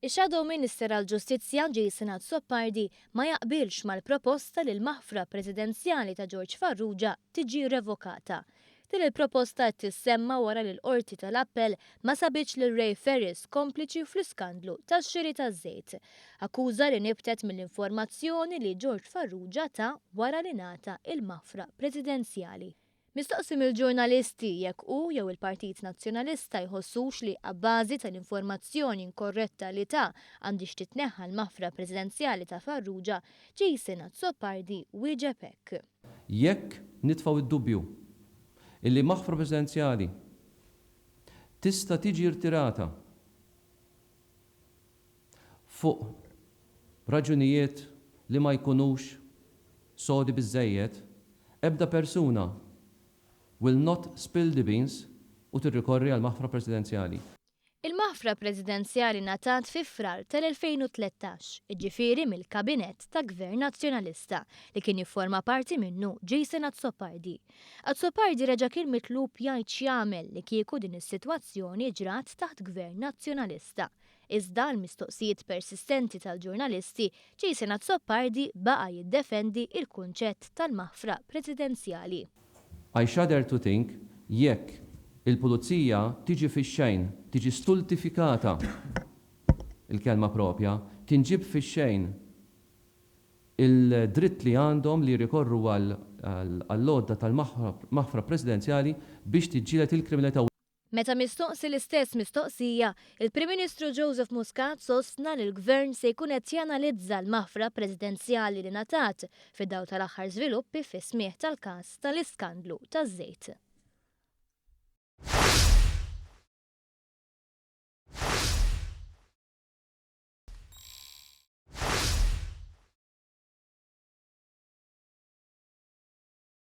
Ix-Shadow Minister għall-Ġustizzja Jason Azzopardi ma jaqbilx mal-proposta li l-maħfra presidenzjali ta' George Farrugia tiġi revokata. Din il-proposta qed tissemma wara li l-Qorti tal-Appell ma sabitx lil Ray Ferris kompliċi fl-iskandlu tax-xiri taż-żejt. Akkuża li nibtet mill-informazzjoni li George Farrugia ta wara li ngħata il-maħfra presidenzjali. Mistoqsi mill-ġurnalisti jekk hu jew il-Partit Nazzjonalista jħossux li abbażi tal-informazzjoni inkorretta li ta għandhiex titneħħa l-maħfra presidenzjali ta' Farrugia, Jason Azzopardi wieġeb hekk. Jekk nitfgħu d-dubju illi maħfra presidenzjali tista' tiġi rtirata fuq raġunijiet li ma jkunux sodi biżżejjed, ebda persuna will not spill the beans u tirrikorri għal maħfra presidenzjali. Il-maħfra presidenzjali ngħatat fi Frar tal-2013, jiġifieri mill-Kabinett ta' Gvern Nazzjonalista li kien jifforma parti minnu Jason Azzopardi. Azzopardi reġa' kien mitlub jgħid x'jagħmel li kieku din is-sitwazzjoni ġrat taħt Gvern Nazzjonalista. Iżda l-mistoqsijiet persistenti tal-ġurnalisti, Jason Azzopardi baqa' jiddefendi il-kunċett tal-maħfra presidenzjali. I shudder to think jekk il-pulizija tiġi fix-xejn, tiġi stultifikata, il-kelma propja, tinġib fix-xejn il-dritt li għandhom li jirrikorru għall-għodda tal-maħfra presidenzjali biex tiġġieled il-kriminalità. Meta mistoqsi l-istess mistoqsija, il-Prim Ministru Joseph Muscat sostna li l-Gvern se jkun qed janalizza l-maħfra presidenzjali li ngħatat fid-dawl tal-aħħar żviluppi fi smigħ tal-każ tal-iskandlu taż-żejt.